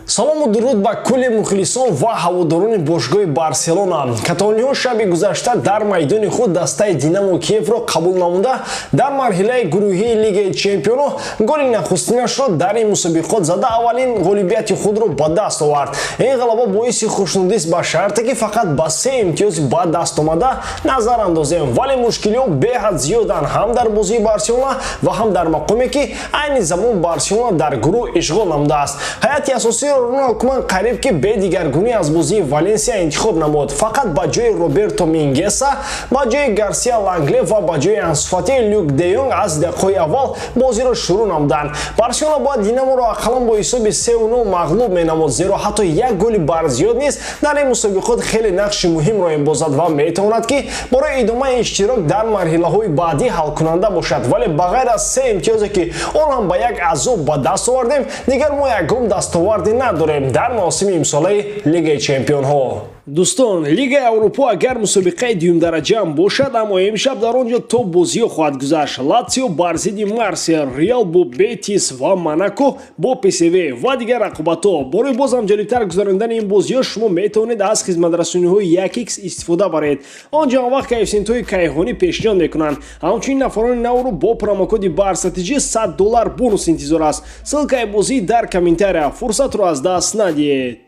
Салому дуруд ба кулли мухлисон ва ҳаводорони бошгоҳи Барселона. Каталониҳо шаби гузашта дар майдони худ дастаи Динамо Киевро қабул намуда, дар марҳилаи гурӯҳии Лигаи Чемпионо голи нахустинашро дар ин мусобиқот зада, аввалин ғолибияти худро ба даст овард. Ин ғалаба боиси хушнудист, ба шарте ки фақат ба се имтиёзи ба даст омада назар андозем, вале мушкилиҳо беҳад зиёданд ҳам дар бозии Барселона ва ҳам дар мақоме, ки айни замон Барселона дар гурӯҳ ишғол намудааст. Ҳайати асосиро Роналд Куман қариб ки бедигаргунӣ аз бозии Валенсия интихоб намуд. Фақат ба ҷои Роберто Мингеса, ба ҷои Гарсия Лангле ва ба ҷои Ансу Фати Люк де Йонг аз дақиқаҳои аввал бозиро шурӯъ намуданд. Барселона бояд Динаморо ақаллан бо ҳисоби 3-0 мағлуб менамуд, зеро ҳатто як голи барзиёд низ дар ин мусобиқот хеле нақши муҳимро мебозад ва метавонад, ки барои идомаи иштирок дар марҳилаҳои баъдӣ ҳалкунанда бошад. Вале ба ғайр аз се имтиёзе, ки он ҳам ба як азоб ба даст овардем, дигар мо ягон дастоварде надорем дар мавсими имсолаи Лигаи Чемпионҳо. Дӯстон, Лигаи Аврупо агар мусобиқаи дуюмдараҷаам бошад, аммо имшаб дар он ҷо топ бозиҳо хоҳад гузашт. Латсио бар зидди Марсел, Реал бо Бетис ва Монако бо ПСВ ва дигар рақобатҳо. Барои боз ҳам ҷолибтар гузарондани ин бозиҳо шумо метавонед аз хизматрасониҳои 1x истифода баред. Он ҷо ҳамвақт коэффисиентҳои кайҳонӣ пешниҳод мекунанд. Ҳамчунин нафарони навро бо промокоди БАРСАТИЖ 100 доллар бонус интизор аст. Ссылкаи бозӣ дар комментария, фурсатро аз даст надиҳед.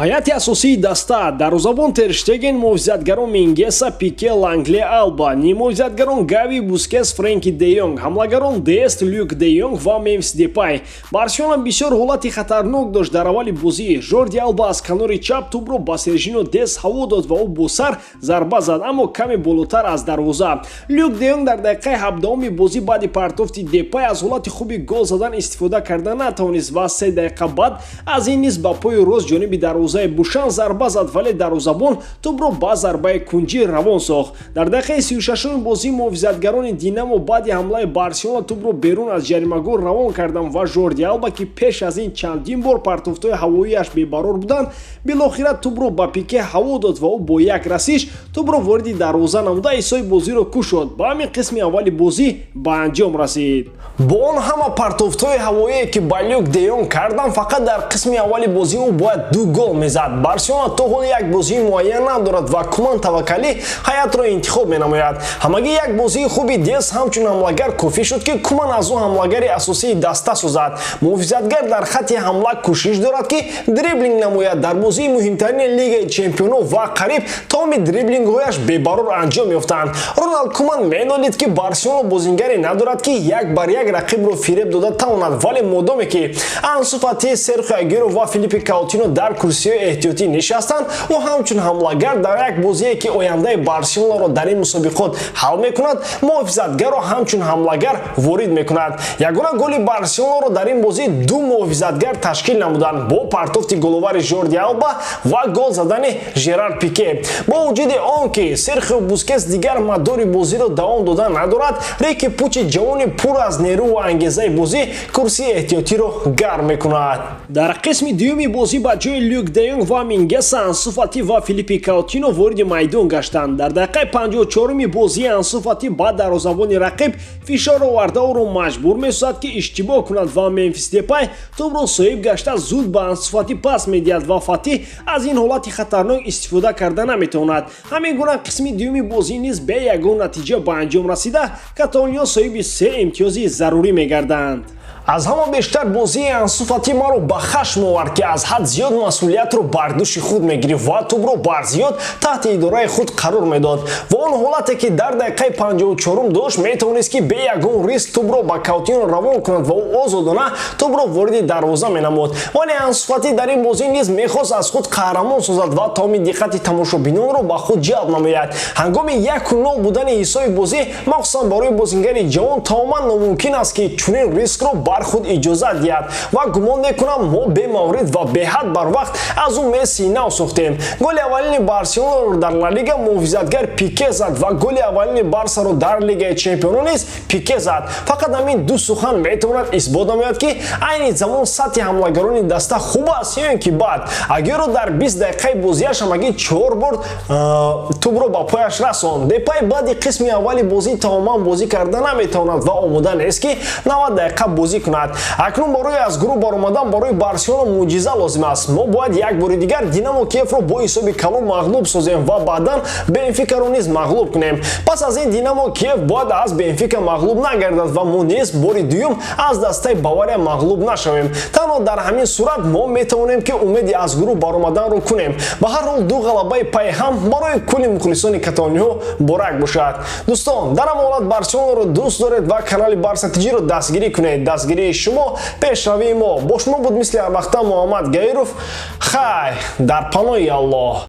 Ҳайати асосии даста: дарвозабон Тер Штеген, муҳофизатгарон Мингеса, Пике, Лангле, Алба, ниммуҳофизатгарон Гави, Бускес, Френки де Йонг, ҳамлагарон Дест, Люк де Йонг ва Мемфис Депай. Барселона бисёр ҳолати хатарнок дошт дар аввали бозӣ. Жорди Алба аз канори чап тӯбро ба Сержино Дест ҳаво дод ва ӯ бо сар зарба зад, аммо каме болотар аз дарвоза. Люк де Йонг дар дақиқаи 17-уми бозӣ баъди партофти Депай аз ҳолати хуби гол задан истифода карда натавонист ва 3 дақиқа баъд аз ин низ ба пои рост ҷониби дарвозаи Бушан зарба зад, вале дарвозабон тӯбро ба зарбаи кунҷӣ равон сохт. Дар дақиқаи 36-уми бозӣ муҳофизатгарони Динамо баъди ҳамлаи Барселона тӯбро берун аз ҷаримагоҳ равон карданд ва Жорди Алба, ки пеш аз ин чандин бор партофтҳои ҳавоияш бебарор буданд, билохира тӯбро ба Пике ҳаво дод ва ӯ бо як расиш тӯбро вориди дарвоза намуда, ҳисоби бозиро кушод. Ба ҳамин қисми аввали бозӣ ба анҷом расид. Бо он ҳама партофтҳои ҳавоие, ки ба Люк де Йонг кардам, фақат дар қисми аввали бозӣ ӯ бояд ду гол мезад. Барселона то ҳол як бозии муайян надорад ва Куман таваккалӣ ҳайатро интихоб менамояд. Ҳамагӣ як бозии хуби Дест ҳамчун ҳамлагар кофӣ шуд, ки Куман аз ӯ ҳамлагари асосии даста созад. Муҳофизатгар дар хатти ҳамла кӯшиш дорад, ки дриблинг намояд дар бозии муҳимтарини Лигаи Чемпионо ва қариб тамоми дриблингҳояш бебарор анҷом ёфтанд. Роналд Куман менолид, ки Барселона бозингаре надорад, ки як бар як рақибро фиреб дода тавонад, вале модоме ки Ансу Фати, Серхио Агеро ва Филиппи Каутино дар курсиҳои эҳтиётӣ нишастанд, ӯ ҳамчун ҳамлагар дар як бозие, ки ояндаи Барселонаро дар ин мусобиқот ҳал мекунад, муҳофизатгарро ҳамчун ҳамлагар ворид мекунад. Ягона голи Барселонаро дар ин бозӣ ду муҳофизатгар ташкил намуданд бо партофти головари Жорди Алба ва гол задани Жерар Пике. Бо вуҷуди он ки Серхио Бускес дигар мадори бозиро давом дода надорад, Рики Пучи, ҷавони пур аз нерӯ ва ангезаи бозӣ, курсии эҳтиётиро гарм мекунад. Дар қисми дуюми бозӣ ба ҷои Люк де Йонг ва Мингеса Ансу Фати ва Филиппи Каутино вориди майдон гаштанд. Дар дақиқаи 54-уми бозӣ Ансу Фати ба дарвозабони рақиб фишор оварда, ӯро маҷбур месозад, ки иштибоҳ кунад, ва Мемфис Депай тӯбро соҳиб гашта, зуд ба Ансу Фати пас медиҳад ва Фати аз ин ҳолати хатарнок истифода карда наметавонад. Ҳамин гуна қисми дуюми бозӣ низ бе ягон натиҷа ба анҷом расида, каталониё соҳиби се имтиёзи зарурӣ мегарданд. Аз ҳама бештар бозии Ансу Фати маро ба хашм овард, ки аз ҳад зиёд масъулиятро бар дӯши худ мегирифт ва тӯбро барзиёд таҳти идораи худ қарор медод. Ва он ҳолате, ки дар дақиқаи 54-ум дошт, метавонист, ки бе ягон риск тӯбро ба Каутино равон кунад ва ӯ озодона тӯбро вориди дарвоза менамуд. Вале Ансу Фати дар ин бозӣ низ мехост аз худ қаҳрамон созад ва тамоми диққати тамошобинонро ба худ ҷалб намояд. Ҳангоми 1-0 будани ҳисоби бозӣ, махсусан барои бозингари ҷавон, тамоман номумкин аст, ки чунин рискро бар худ иҷозат диҳад. Ва гумон мекунам, мо бемаврид ва беҳад барвақт аз ӯ Мессии нав сохтем. Голи аввалини Барселонаро дар Ла Лига муҳофизатгар Пике зад ва голи аввалини Барсаро дар Лигаи Чемпионон низ Пике зад. Фақат ҳамин ду сухан метавонад исбот намояд, ки айни замон сатҳи ҳамлагарони даста хуб аст ё ин ки бад. Агеро дар 20 дақиқаи бозиаш ҳамагӣ чор бор тӯбро ба пояш расонд. Депай баъди қисми аввали бозӣ тамоман бозӣ карда наметавонад ва омода нест, ки 90 дақиқа бозӣ. кунад. Акнун барои аз гурӯҳ баромадан барои Барселона мӯъҷиза лозим аст. Мо бояд як бори дигар Динамо Киевро бо ҳисоби калон мағлуб созем ва баъдан Бенфикаро низ мағлуб кунем. Пас аз ин Динамо Киев бояд аз Бенфика мағлуб нагардад ва мо низ бори дуюм аз дастаи Бавария мағлуб нашавем. Танҳо дар ҳамин сурат мо метавонем, ки умеди аз гурӯҳ баромаданро кунем. Ба ҳар ҳол, ду ғалабаи пайҳам барои кулли мухлисони каталониҳо муборак бошад. Дӯстон, дар ҳама ҳолат Барселонаро дӯст доред ва канали Барса ТЖро дастгирӣ кунед. Дастгирии шумо пешравии мо. Бо шумо буд, мисли ҳарвақта, Муҳаммад Гаиров. Хай, дар паноҳи Аллоҳ.